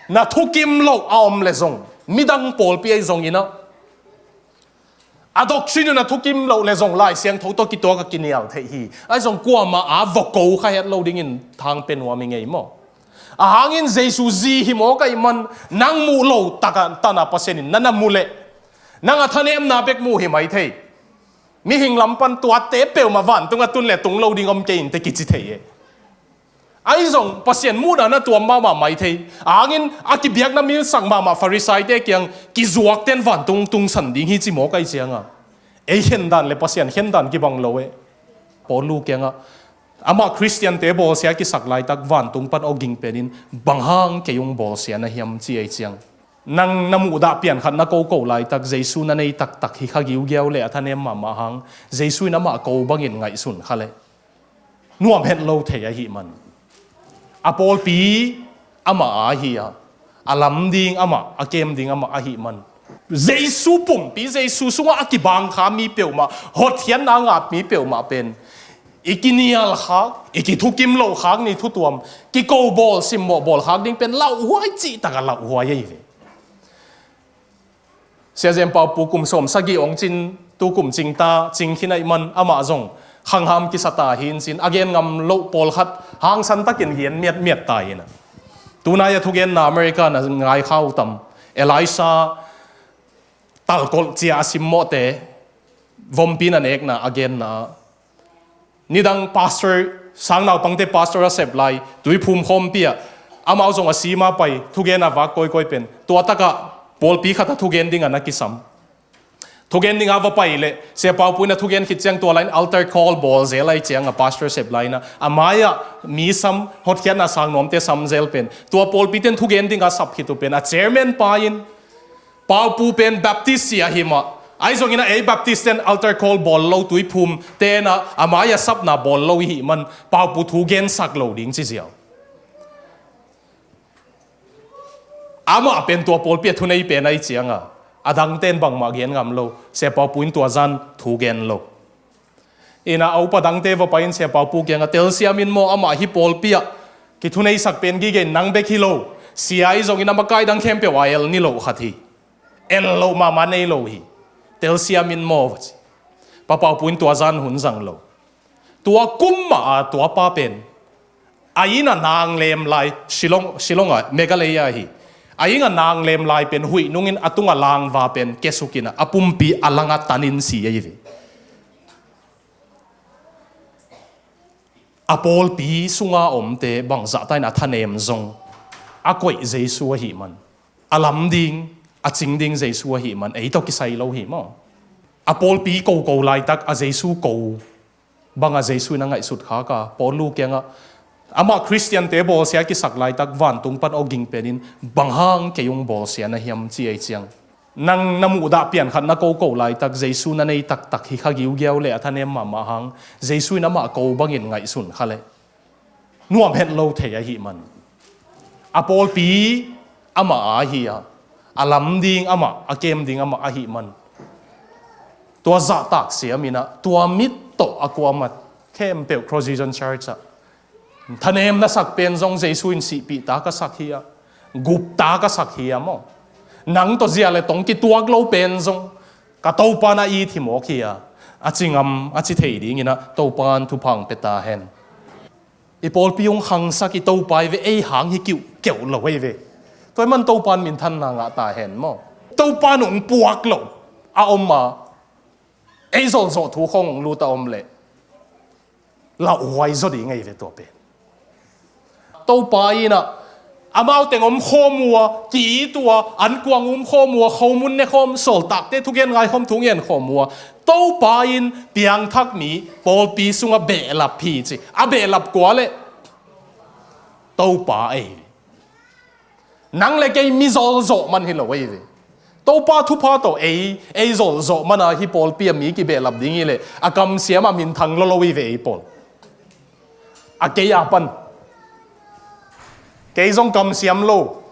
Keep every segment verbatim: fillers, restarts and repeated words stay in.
Na thukim loh a om le zong, midang pawlpi ahi zongin ah, a doctrine uh na thukim loh le zong Lai Siangtho tawh kituak a kinial theih hi. Ahi zong kuamah a va ko kha het lo dingin thang pe nuam i ngei maw? Ahang in Jesu zi hi mawk ahih man, nang muh lo tak a, tan a Pasian in na na muh leh, nang a thanemna bek muh hi mai thei. Mihing lam pan tuate peuhmah vantung a tun le tung lo ding om kei in teh kici thei e. Ahi zong Pasian muhna na tuam mahmah mai thei. Ahang in a kibiakna milsak mahmah Farisai-te kiang kizuak ten vantung tungsan ding hi ci mawk ahi ciang a, ei khen dan le Pasian khen dan kibang lo e. Paul lu kiang ah, amah Khristiante bawlsia kisak laitak vantung pan awging pen in, bang hang kei hong bawlsia na hiam ci ahi ciang, nang na muhdah pian khat na koko laitak Jesu na nei taktak hi kha giugiau le a thanem mahmah hang, Jesu in amah ko bangin ngaihsun kha leh nuam het lo thei ahih man, a pawlpi amah a hi a, a lam ding amah, a kem ding amah ahih man, Jesu pumpi, Jesu sungah a kibang kha mi peuhmah, hotkhiatna a ngap mi peuhmah pen i kinial khak, i kithukim loh khak ni, thu tuam, kiko bawl, simmawh bawl khak ding pen lauhuai cihtak a lauhuai ahi ve. Sia Zen Pau Pu kum sawm sagih hong cin, tu kum cing ta, cing khin ahih man, amah zong khangham kisa ta hi in cin, a gen ngam loh pawlkhat hangsan takin gen miatmiat ta hi in a. Tunai a thugenna America na ngai kha uh tam, Elisha talkolh cia a simmawhte vompi na nekna a genna ah, nidang pastor, sang naupangte pastor a sep lai, tuiphum khawmpi ah amau zong a sima pai, thugen a vak kawikawi pen, tua takah pawlpi khat a thugen dingah na kisam. Thugen dingah va pai leh, Sia Pau Pu in a thugen khit ciang tua lai-in altar call bawl zel ahi ciang a, pastor sep lai-in a, a mai-ah mi sam, hotkhiatna sang nuamte sam zel pen, tua pawlpite in thugen dingah sap khit uh pen, a chairman pa in, Pau Pu pen Baptist sia hi mah, ahi zongin a ei Baptist ten altar call bawl lo, tuiphum ten a, a mai-ah sapna bawl lo i hih man, Pau Pu thugensak lo ding ci ziau. Amah pen tua pawlpi a thunei pen ahi ciang a, a dangte in bangmah gen ngam lo, Sia Pau Pu in tua zan thugen lo. In a, a upa dangte va pai in Sia Pau Pu kiangah telsiam in maw, amah hih pawlpi ah kithuneisak pen gige in nang bek hi lo, sia ahi zongin a makai dang khempeuh a el ni loh khat hi. El loh mahmah nei lo hi. Telsiam in maw, va ci. Pa Pau Pu in tua zan hun zang lo. Tua kum mah a tua pa pen a inn a nanglem lai, Shillong, Shillong ah, Meghalaya hi. A inn a nanglem lai pen huih nungin a tungah langva pen kesuk in a, a pumpi a langah tanin si ahi ve. A pawlpi sunga omte bangzah ta in a thanem zong a koih Jesu ahih man, a lam ding, a cing ding Jesu ahih man, ei tawh kisai lo hi maw? A pawlpi koko laitak a Jesu ko banga Jesu in a ngaihsut khak a, Paul lu kiangah, amah Khristiante bawlsia kisak laitak vantung pan awging penin, bang hang kei hong bawlsia na hiam ci ahi ciang, nang na muhdah pian khat na koko laitak Jesu na nei taktak hi kha giugiau le a thanem mahmah hang, Jesu in amah ko bangin ngaihsun kha leh nuam het lo thei ahih man, a pawlpi amah a hi a, a lam ding amah, a kem ding amah ahih man, tua zahtak siam in a, tua mit tawh a kuamah khempeuh Cross Vision Church ah thanem na sak pen zong Jesu in sihpih tak a sak hi a, gup tak a sak hi a maw? Nang tawh zia le tong kituak lo pen zong ka Topa na it hi mawk hi a, a ci ngam, a ci thei dingin a Topa in thupha hong pia ta hen. I pawlpi hong khangsak i Topa hi ve, ei hang hi kiuhkeuh lo hi ve. Tua ahih man Topa in minthanna ngah ta hen maw? Topa in hong puak lo a om a, ei zolzawh thu khawng hong lut a om leh lauhuai zaw ding ahi ve tua pen. Topa in a, amau teng om khawm uh a, ki-it uh a, ankuang um khawm uh a, khomun ne khawm, sawltakte thugen ngai khawm, thu ngen khawm uh a, Topa in piangthak mi pawlpi sungah behlap hi ci. A behlap kua leh? Topa ei. Nang le kei mi zolzawh man hi lo ei ve. Topa thupha tawh ei, ei zolzawh man a hih pawlpi a mi kibehlap ding hi leh, a kamsiam a minthang lolo hi ve ei pawl. A kei a pan. Kei zong kamsiam lo.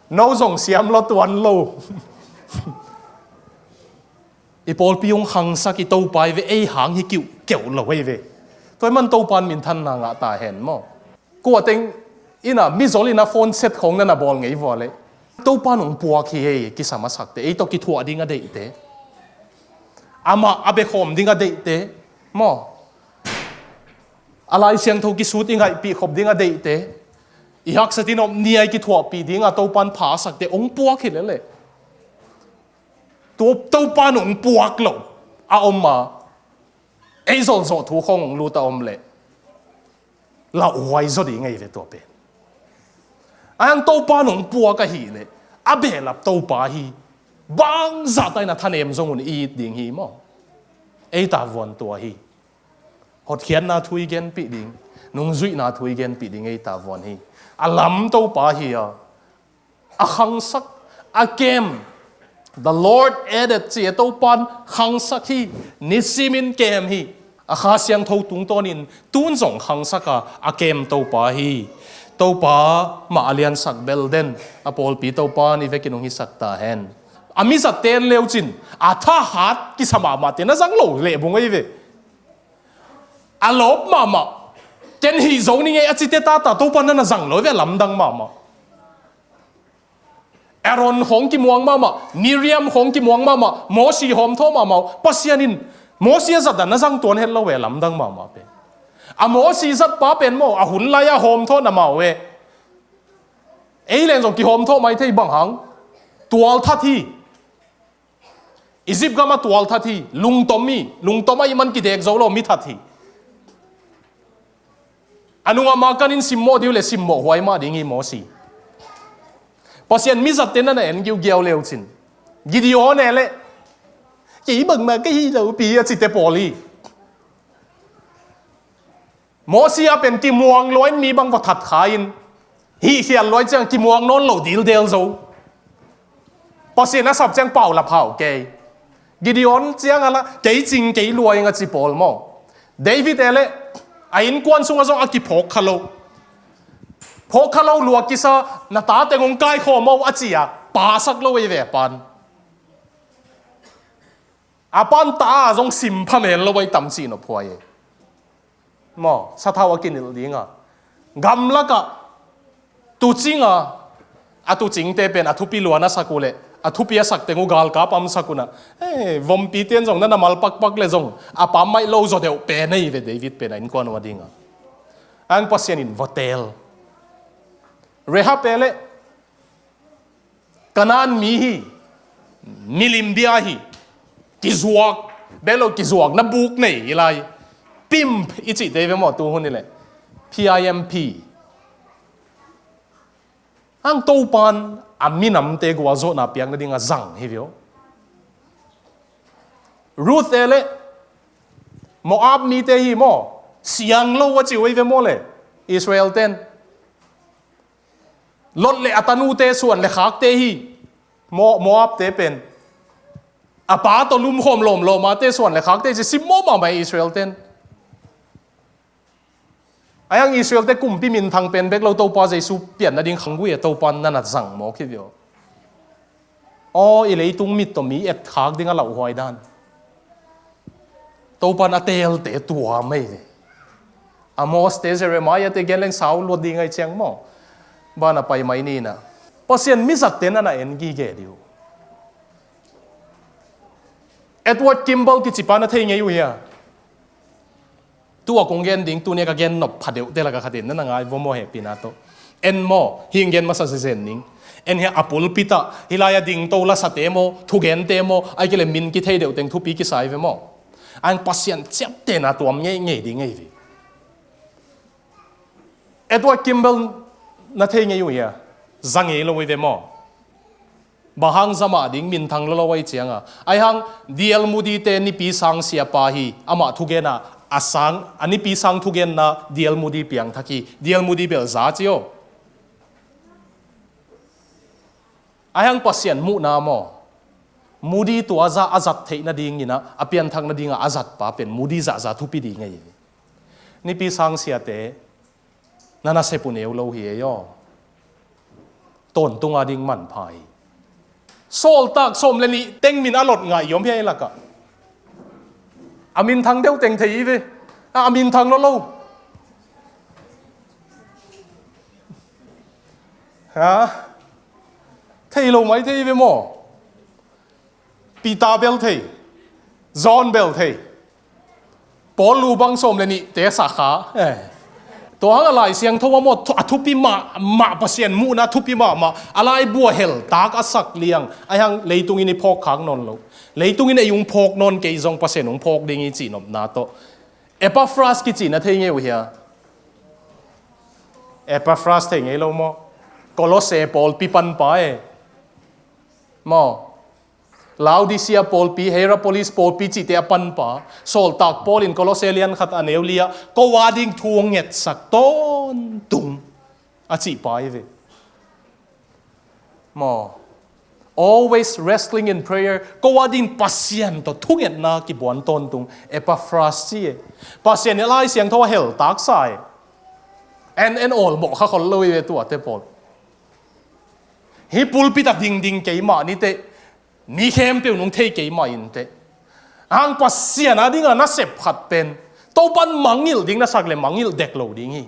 No zong siam lo tuan lo. I pawlpi hong khangsak i Topa hi ve, ei hang hi kiuhkeuh lo hi ve. Tua ahih man Topa in minthanna ngah ta hen maw? Kua teng Ina mizol ina phone set khong nana bawl ngei vua leh, Topa nung puak hi ei, kisam a sakte, ei tawh kithuah ding a deihte, amah a bekhawm ding a deihte maw, a Lai Siangtho kisut i ngaihpih khop ding a deihte, i haksat in om ni a i kithuahpih dinga Topan pha a sakte ong puak hi leleh, tua Topa nung puak lo a om a, ei zolzawh thu khong ong lut a om leh, lauhuai zaw ding ei ve tua pen. Ang Topa nung puak ahih leh, a behlap Topa hi. Bangzah ta ina thanem zong un i it ding hi maw. Ei tavuan tua hi. Hotkhiatna thu i genpih ding, nungzuihna thu i genpih ding ei tavuan hi. A lam Topa hi a, a khangsak, a kem. The Lord aided ci e, Topan khangsak hi, nisimin kem hi. A Kha Siangtho tungtawnin tun zong khangsak a, a kem Topa hi. Topa mah a liansak bel den, a pawlpi Topan i vekin hong hisak ta hen. A mizatte en leucin, a thahat kisa mahmahte na zang lo leh bung ei ve. A lawp mahmah, ken hih zo ning ei a cite tata Topa nana zang lo ve, a lamdang mahmah. Aaron khong kimuang mahmah, Miriam khong kimuang mahmah, Mosi hawmthawh mahmah uh, Pasian in Mosi a zat a na zang tuan het lo ve, lamdang mahmah pen. A Mosi zatpa pen maw, a hun lai a hawmthawh na mau e. Ei leng zong kihawmthawh mai thei, bang hang? Tual that hi. Egypt gam a tual that hi, lungtom hi, lungtom ahih man kidek zo lo, mi that hi. A nungah mah kanin simmawh ding uh leh simmawh huai mah ding hi Mosi. Pasian mizatte nana en giugiau leucin, Gideon e leh, kei bangmah ka hi lo pi a cite pawl hi. Mosi a pen kimuang lua in mi bang va that kha in, hih khial lua in ciang kimuang nawn lo dildel zo. Pasian a sap ciang paulap hau kei. Gideon ciang a la, kei cing kei lua ing a ci pawl maw. David e leh, a innkuan sungah zong a kiphawk kha lo. Phawk kha lo lua kisa, na tate ngong kaikhawm aw a ci a, pasak lo ei ve a pan. A pan ta a zong simpha mel lo ei tam cih nop huai e. Maw, sathau a kinilh dinga, gamlakah tucinga, a tucingte pen a thupi lua na sak uh leh, a thupi a sak teng uh galkap a om sak unah, eh, vompite in zong nana mal pakpak leh zong a pammaih lo zaw deuh pen ei ve David pen a innkuan uh a dinga. Ang Pasian in va teel. Rahab e leh, Kanaan mi hi, milim bia hi, kizuak, belo kizuak na buk nei hi lai. Pimp i cihte ve maw, tu hun hi leh. P I M P. Ang Topan a minamte gualzawhna piak nading a zang hi ve aw. Ruth e leh, Moab mite hi maw, siang lo a ci uh ei ve maw leh, Israel ten. Lot leh a tanute suan leh khakte hi. Mo-, Moabte pen a pa tawh lumkhawm lawmlawmate suan leh khakte ci, simmawh mahmah Israel ten. Ayang Israel te kumpi minthang pen bek lo, Topa Jesu pian nading khanggui a Topa nana zang mawk hi ve aw. Aw, i leitung mit tawh mi etkhak ding a lauhuai dan. Topan a teelte tua mai ve. Amos te, Jeremiah te gen leng sau luat ding ai ciang maw. Bana pai mai nina. Pasian mizatte nana en gige diu. Edward Kimball kicipa na thei ngei uh hia? Tua kong gen ding, tuni a ka gen nop pha deuhte laka khatin nana ngai vua maw, hehpihna tawh. En maw, hing gen masa zezen ning. En hia a pulpit ah, hih lai a dingto lasate maw, thugente maw, ai kile min kithei deuh teng thupi kisai ve maw. Ang Pasian ciaptehna tuam ngeingei ding ngei ve. Edward Kimball na thei ngei uh hia? Za ngei lo uh hi ve maw. Bang hang za mah ding, minthang lolo ai cianga. Ai hang D L Moody te nipi sang siapa hi, amah thugena, a sang, a nipi sang thugenna D L Moody piangthak hi, D L Moody bel za ci aw. Ai hang Pasian muhna maw. Moody tua za a zat theih nadingina, a pianthak nadinga a zatpa pen Moody zahza thupi ding ngei hi. Nipi sang siate, na nasep uh neu lo hi ei aw. Tawntunga ding manpha hi. Sawltak sawm le nih teng min a lot ngah i om hi ei lakah. A minthang deuh teng thei hi ve. A, a minthang lo lo. Ha? Thei lo mai thei ve maw? Peter bel thei. John bel thei. Paul lu bang sawm le nihte sa kha. Eh. Tua hang a Lai Siangtho a maw, a thupi mahmah, Pasian muhna thupi mahmah. A laibu a heltak a sak liang. Ahi hang leitungin i phawk khak nawn lo. Leitungin ei hong phawk nawn kei zong Pasian hong phawk ding hi cih nopna tawh. Epaphras kici na thei ngei uh hia? Epaphras thei ngei lo maw? Kolosse pawlpi panpa e. Maw? Laodicea pawlpi, Hierapolis pawlpi cihte a panpa. Sawltak Paul in Kolosse lian khat a neu li ah, ko a ding thu hong ngetsak tawntung a cihpa hi ve. Maw? Always wrestling in prayer. Ko a ding Pasian tawh thungetna kibuan tawntung. Epaphras ci e. Pasian i Lai Siangtho a heltak sa e. En en awlmawh kha khol lo hi ve tuate pawl. Hih pulpit a dingding keimah ni teh, mi khempeuh nung thei keimah in teh, ang Pasian a dinga nasep khat pen Topan mangngilh ding na sak le mangngilh dek lo ding hi.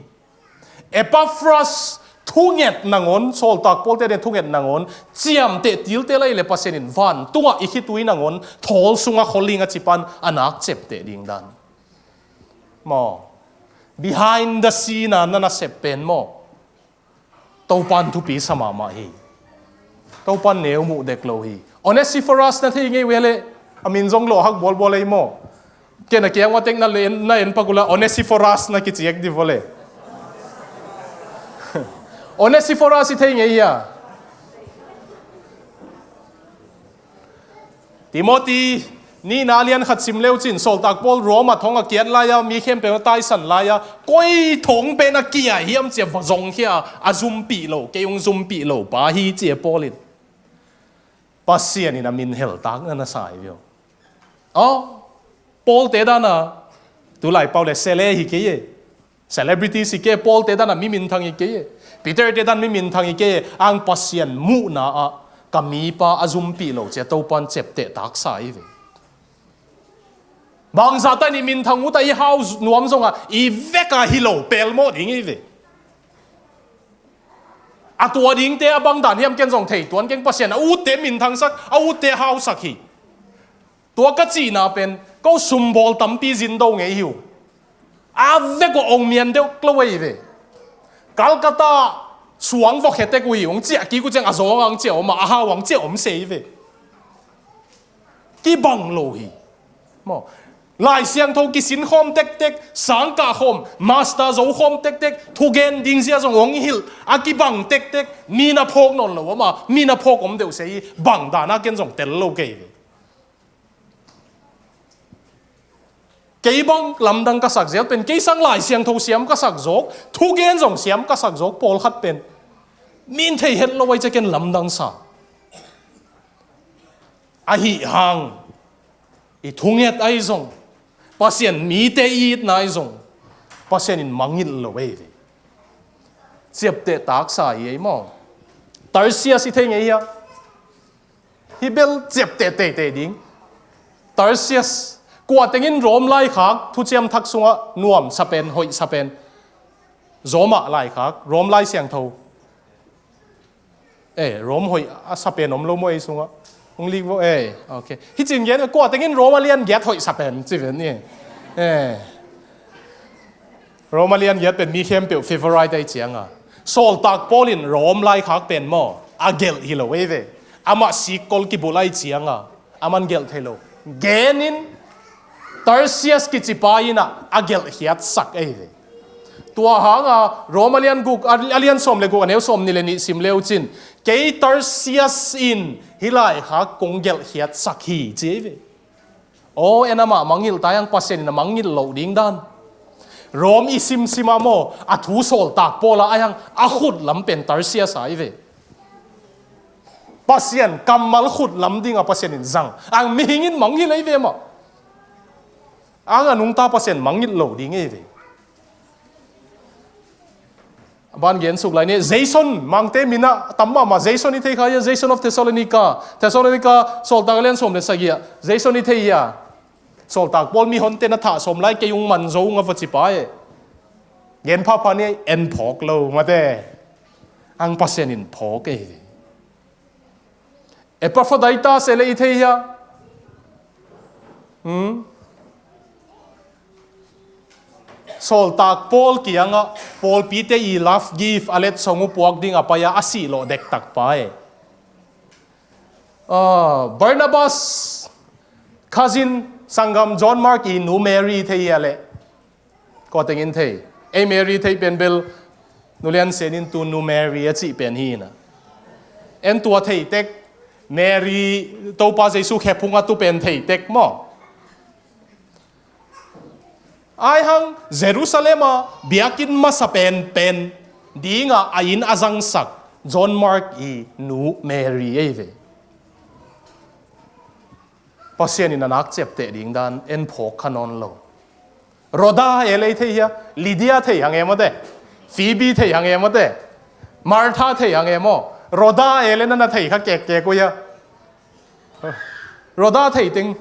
Epaphras thunget nangawn, sawltak Pawlte den thunget nangawn, ciamteh tilte lai le Pasian in vantungah i khitui nangawn thawl sunga kholling a cipan a nak cepteh ding dan. Maw? Behind the scene a na nasep pen maw? Topan thupi sa mahmah hi. Topan neu muh dek lo hi. Onesiphorus na thei ngei uh hia le, a min zong lawhhak bualbual ei maw? Ken a kiang ua tek na en, na en pak uh la, Onesiphorus na kiciek di vua le. Onesiphorus i thei ngei hia? Timoti nihna lian khat sim leu cin, sawltak Paul Roma thong a kiat lai-a, mi khempeuh a taisan lai-a, koi thong pen a kia hiam cia va zongkhia a zumpih lo, kei hong zumpih lo pa hi cia Paul in. Pasian in a min heltak na na sa hi vio. Aw, Pawlte dana tulai pau le sele hi kei e. Celebrities hi kei, Pawlte dana mi minthang hi kei e. Peterte dan mi minthang hi kei e. Ang Pasian muhna ah ka mipa a zumpih lo cia Topan cepteh taksa hi ve. Bangzah ta in i minthang uh ta i hau nuam zonga i veka hi lo pelmawh ding hi ve. A tua dingte a bangdan hiam ken zong thei tuan keng, Pasian a utte minthangsak, a utte hausak hi. Tua ka cihna pen ko sumbawl tampi zindo ngei hi uh. A vek uh ong mian deuh klo ei ve. Calcutta suang vawkhe tek uh hi, ong ciah kik uh ciang a zawng ang ciah om a, a hau ang ciah om se hi ve. Kibang lo hi. Maw? Lai Siangtho kisin khawm tektek, sangkah khawm, master zo khawm tektek, thugen dingzia zong ong hilh a kibang tektek, mi na phawk nawn lo om a, mi na phawk om deuh se hi, bangdan a ken zong tel lo kei ve. Kei bang lamdang ka sak zel pen, kei sang Lai Siangtho siam ka sak zawk, thugen zong siam ka sak zawk pawlkhat pen min thei het lo ai cia ken lamdang sa. Ahi hang i thunget ai zong, Pasian mite i itna ai zong, Pasian in mangngilh lo ei ve. Ciapteh taksa hi ei maw? Tarsias i thei ngei hia? Hi bel ciapteh teitei ding. Tarsias, kua tengin Rom laikhak thuciam thak sungah nuam sapen, hoih sapen. Zoma laikhak, Rom lai siangtho. Eh, Rom hoih a sapen om lo maw ei sungah? Hong lik vo, eh, ok. Hi cin gen, kua tengin Rom a lian giat hoih sapen, ci ven ni. Eh. Rom a lian giat pen mi khempeuh favorite ai cianga. Sawltak Paul in Rom laikhak pen maw? A gelh hi lo ei ve. Amah sikkol kibulh ai cianga. Aman gelh thei lo. Genin Tarsias kicipa inah a gelhkhiatsak ei ve. Tua hanga Rom a lian guk, a, a lian sawm le guk, a neu sawm ni le nih sim leu cin. Kei Tarsias in hih laikhak kong gelhkhiatsak hi, ci ei ve. Aw, en amah mangngilh ta hiang Pasian in a mangngilh loh ding dan. Rom i simsima maw, a thu sawltak Paul a hiang a khut lam pen Tarsias a i ve. Pasian kammal khut lam dinga Pasian in zang. Ang mihing in mangngilh ei ve mah. Ang a nungta Pasian mangngilh lo ding ei ve. Ban gen suk lai ni, Jason, mangte mina tam mahmah, Jason i thei kha ia, Jason of Thessalonica, Thessalonica sawltak a lian sawm le sagih ah, Jason i thei ia, sawltak Paul mihonte na thah sawm lai kei ung man zo ung a va cipa e. Gen phapha ni, en phawk lo mate. Ang Pasian in phawk ei ve. Epaphroditus e le i thei hia? Hmm? Sawltak Paul kiangah pawlpite i love gift a letsong uh puak ding a pai-a a sih lawh dektak pa e. Ah, Barnabas cousin sanggam John Mark i nu Mary thei hia le? Kua tengin thei? Ei Mary thei pen bel nulian senin tu nu Mary a cih pen hi na. En tua thei tek, Mary Topa Jesu khephung a tu pen thei tek maw? Ai hang Jerusalem a biakinn masa penpen dinga a inn a zangsak John Mark i nu Mary ei ve. Pasian in a nak ciapteh ding dan en phawk kha nawn lo. Rhoda e le i thei hia? Lydia thei hang e mawte. Phoebe thei hang e mawte. Martha thei hang e maw? Rhoda e le na na thei kha kekkek uh hia? Rhoda thei teng.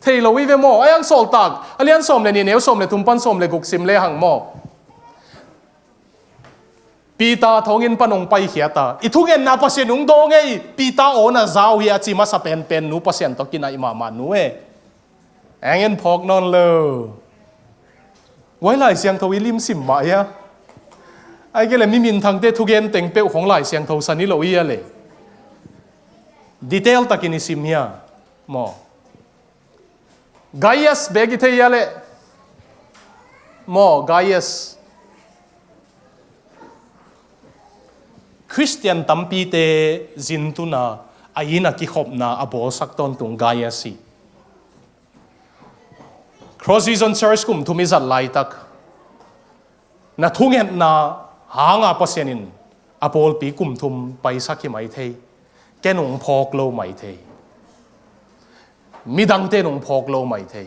Thei lo i ve maw? Ai ang Sawltak a lian sawm le nih, neu sawm le thum pan sawm le guk sim le hang maw? Peter thonginn pan hong paikhiat a, i thungetna Pasian hong dawng ei, Peter aw na zau hi a ci masa penpen nu Pasian tawh kinaih mahmah nu e. Ang en phawk nawn lo. Guai Lai Siangtho i lim sim mah hia? Ai kei le mi minthangte thugen teng peuh khong Lai Siangtho san hi lo hia le? Detail takin i sim hia? Maw? Gaius bek i thei hia le? Maw, Gaius. Khristian tampite zintuna a inn a kikhopna a bawlsak tawntung Gaius hi. Cross Vision Church kum thum i zat laitak, na thungetna hanga Pasian in a pawlpi kum thum paisak hi mai thei. Ken hong phawk lo mai thei. Midangte in hong phawk lo mai thei.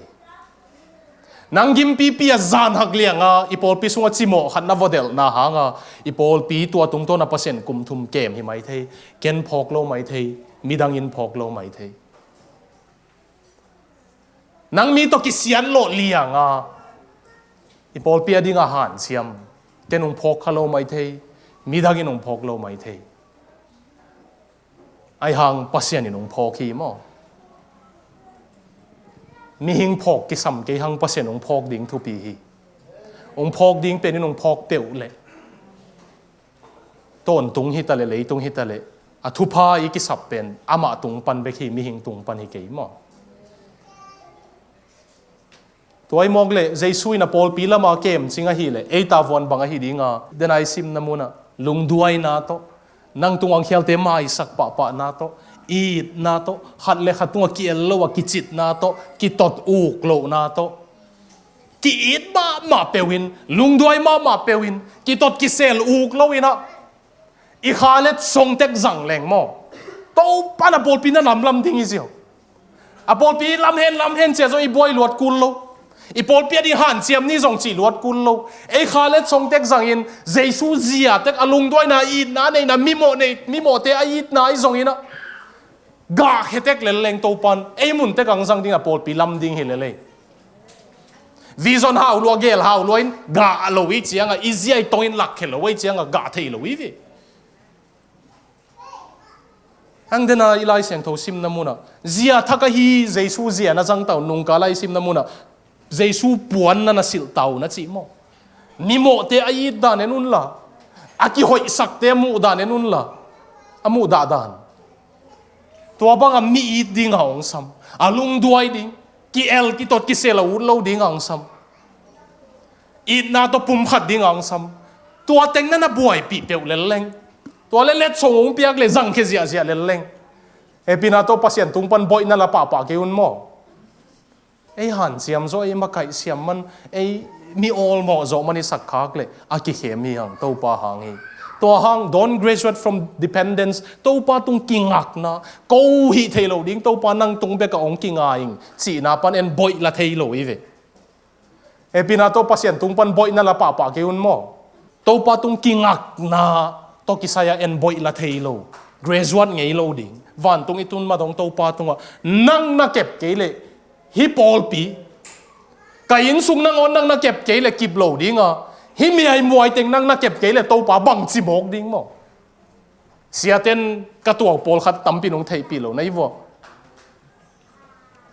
Nang gimpipi a zan hak lianga i pawlpi sunga cimawh khat na vaw delhna hanga i pawlpi tua tungtawna Pasian kum thum kem hi mai thei. Ken phawk lo mai thei. Midang in phawk lo mai thei. Nang mi tawh kisiat lawh lianga i pawlpi a dinga hanciam, ken hong phawk kha lo mai thei, midang in hong phawk lo mai thei. Ai hang Pasian in hong phawk hi maw? Mihing phawk kisam kei hang Pasian hong phawk ding thupi hi. Hong phawk ding pen in hong phawk peuh leh tawntung hita le leitung hita le a thupha i kisap pen amah tung pan bek hi, mihing tung pan hi kei maw? Tua i mawk le Jesu in a pawlpi lama kemcing ahih le ei tavuan bang ahi dinga, den a i simna munah lungduaina tawh, nang tung angkhialte maisak pahpahna tawh, itna tawh, khat le khat tungah ki-el lo a kicitna tawh, kitot uk lohna tawh, ki-it mahmah peuhin, lungduai mahmah peuhin, kitot kisel uk loinah i kha letsong tek zang leng maw? Topa na pawlpi na lamlam ding hi ziau. A pawlpi lamhen lamhen cia zong i buai luat kul lo. I pawlpi a ding hanciam ni zong cih luat kul lo. Ei kha letsong tek zangin Jesu zia tek a lungduaina itna neina mimawh nei, mimawhte a itna i zonginah gah khetek lelleng Topan ei mun tek ang zang ding a pawlpi lam ding hi lelei. Vision hau lua, gel hau lua in gah lo i cianga i zia i tongin lakkhe lo i cianga gah thei lo i ve. Ang dena i Lai Siangtho simna munah zia thak ahi Jesu zia na zangtau nungka lai simna munah Jesu puan na na silhtau na cih maw? Mimawhte a it dan en unla, a kihoihsakte a muh dan en unla, a muhdah dan. Tua banga mi it dinga hong sam, a lungduai ding, ki-el kitot kisel a ut lo dinga hong sam. Itna tawh pumkhat dinga hong sam. Tua teng na na buaipih peuh lelleng. Tua le letsong hong piak le zangkhe ziahziah lelleng. Hepina tawh Pasian tung pan boihna la pahpah kei un maw? Ei hanciam zawh, ei makaih siam man, ei mi awlmawh zawh man i sakkhak le a kikhem hi hang, Topa hang hi. Tua hang, don't graduate from dependence, Topa tung kingakna, ko hih thei lo ding, Topa nang tung bekah hong kinga ing cihna pan en boih la thei lo i ve. Hepina tawh Pasian tung pan boihna la pahpah kei un maw? Topa tung kingakna tawh kisai-a en boih la thei lo, graduate ngei lo ding. Vantung i tun ma dong Topa tungah nang na kep kei leh hih pawlpi, ka innsung nangawn nang na kep kei leh kip lo dinga, Hih miaimuai teng nang na kep kei le Topa bangci mawk ding maw? Siaten ka tuau pawlkhat tampi nong theihpih lo na hi vua.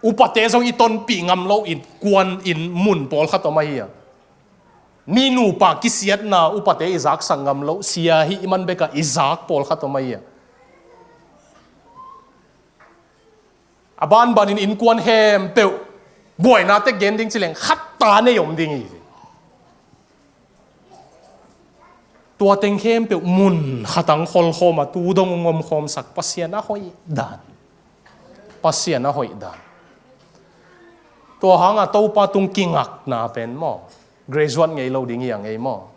Upate zong i tonpih ngam lo in kuan in mun pawlkhat om ahi a. Mi nupa kisiatna upate i zaksak ngam lo, sia hih man beka i zak pawlkhat om ahi a. A banbanin innkuan khempeuh buaina tek gen ding ci leng khat ta nei om ding hi. Tua teng khempeuh mun khatang kholkhawm a tu dong ung omkhawmsak Pasian a hoih dan. Pasian a hoih dan. Tua hanga Topa tung kingakna pen maw, graduate ngei lo ding hi a ngei maw?